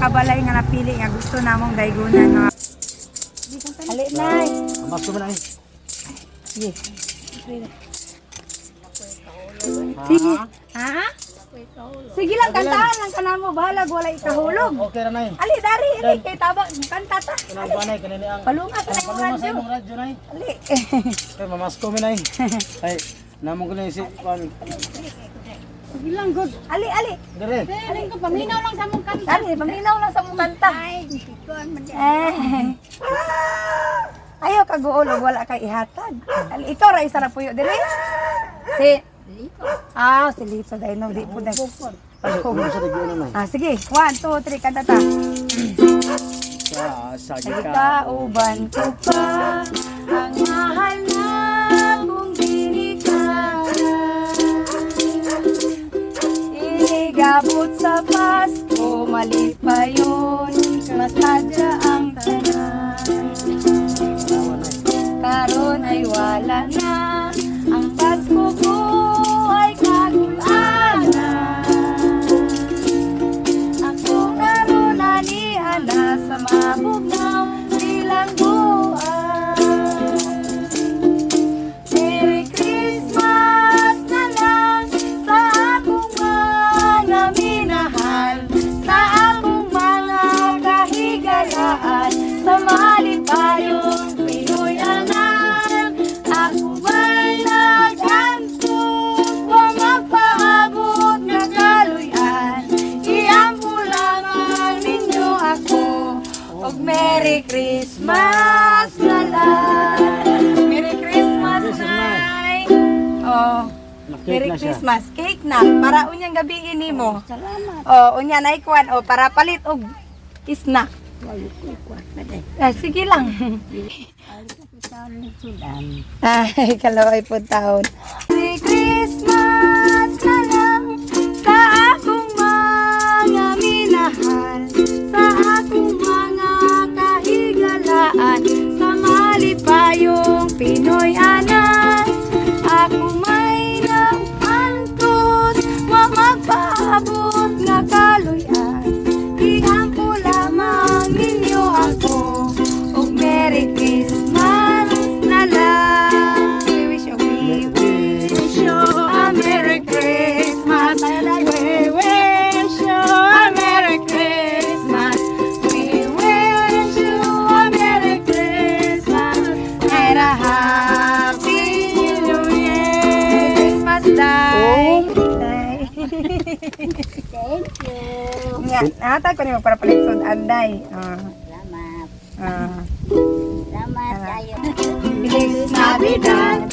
ka balay nga napili nga gusto namong daygunan mga. Ali, Nay. Mas ko na eh. Sige. Sige. Ha? Sige lang, kantahan lang ka namo. Bahalag wala ikahulog. Okay ra, Nay. Ali, dari, ali, kay tabang, kanta ta. Kanang ba, Nay, kanini ang Palunga sa imong Palunga sa radyo. imong radyo, Nay. Ali. Kay mamasko mi, Nay. Ay, namong ko na si kuan. Sige lang, good. Ali, ali. Dire. Ali, paminaw lang sa mong kanta. Ali, paminaw lang sa mong kanta. Eh. Ayaw kaguol og wala kay ihatag. Ali, ikaw ra isa ra puyo diri. Si Ah, si Lito dahil no, di po dahil. Ay, sa radio na, Nay. Ah, sige. One, two, three, kanta ta. Sa Sige sagi ka, ka. uban ko pa ang mahal na kung ginikanan. Inigabot sa Pasko, malipayon, masadya ang tanan. Karon ay wala na, ang Pasko ko ay kagulana. Ako karon ana sa mabugnaw bilangguan. Merry Christmas na lang sa akong mga minahal, sa akong mga kahigalaan, sa malipayong Pinoy anan. Ako ba'y nag-antos, wa magpaabot nga kaluyan? Iampo lamang ninyo ako, og Merry Christmas na lang. Merry Christmas, Nay! Oh, Cake Merry na siya. Christmas. Cake na. Para unyang gabi ini mo. Salamat. Oh, unya na ikuan. Oh, para palit og snack. Ah, sige lang. Ay, kalaway po taon. Merry Christmas na lang sa akong mga minahal, sa akong mga kahigalaan, sa malipayong Pinoy anan. Ako may naantos, wa magpaabot nga kaluyan. Iampo lamang ninyo ako, ug Merry Christmas na lang. We wish you a Merry Christmas. We wish you a Merry Christmas. We wish you a Merry Christmas and a Happy New Year. Merry Christmas, Day. Thank you. Nga, natag ko nimo para palit sud anday. Ah. Salamat. Ah. Salamat kayo. Feliz Navidad.